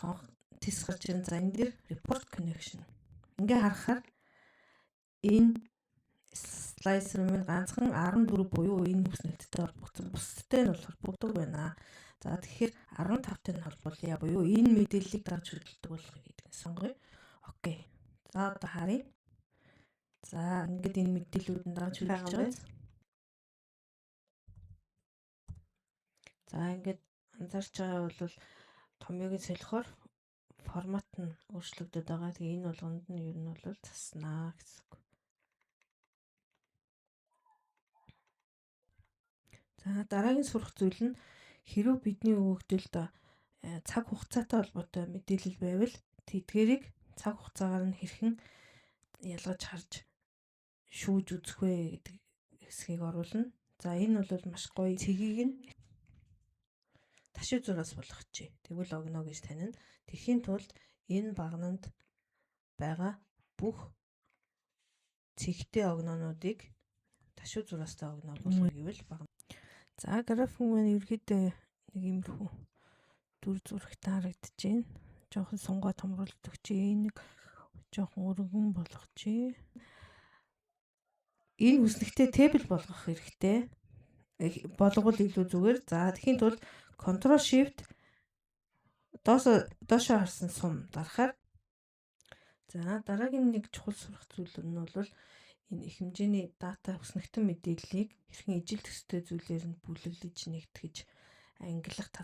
Цонх тис гарч ирэн. За, энэ дээр report connection. Ингээ харахаар энэ slicer минь ганцхан 14 буюу энэ хүснэгттэй холбогдсон. Бусдтай нь бол холбогддог байна. За, тэгэхээр 15-тай нь холбуулъя буюу энэ мэдээллийг дагаж хөдөлдөг болгоё гэдгийг сонгоё. Окей. За, одоо харъя. За, ингээд энэ мэдээллүүд нь дагаж хөдөлж байгаа. За, ингээд анзаарч байгаа бол томьёог нь солихоор формат нь өөрчлөгдөд байгаа. Тэгээ энэ болгонд нь ер нь бол заснаа гэсэн үг. За, дараагийн сурах зүйл нь хэрвээ бидний өгөгдөлд цаг хугацаатай холбоотой мэдээлэл байвал тэдгэрийг цаг хугацаагаар нь хэрхэн ялгаж харж шүүж үзэх вэ гэдэг хэсгийг оруулна. За, энэ бол маш гоё цэгийг нь ташуу зураас болгочих. Тэгвэл огно гэж танина. Тэхийн тулд энэ багнанд байгаа бүх цэгтэй огноонуудыг ташуу зураастай огноо болгоё гэвэл багна. За, график маань ерөөхдөө нэг иймэрхүү дүр зурагтай харагдаж байна. Жохон сунгай томруулдаг чи энийг жоохон өргөн болгочих. Энэ хүснэгтээ table болгох хэрэгтэй. Болгол илүү зүгээр. За, тэгэхийн тулд Ctrl Shift доошоо харсан сум дарахаар. За, дараагийн нэг чухал сурах зүйл нь бол энэ их хэмжээний дата хүснэгтэн мэдээллийг хэрхэн ижил төстэй зүйлээр нь бүлэглэж нэгтгэж ангилах тал.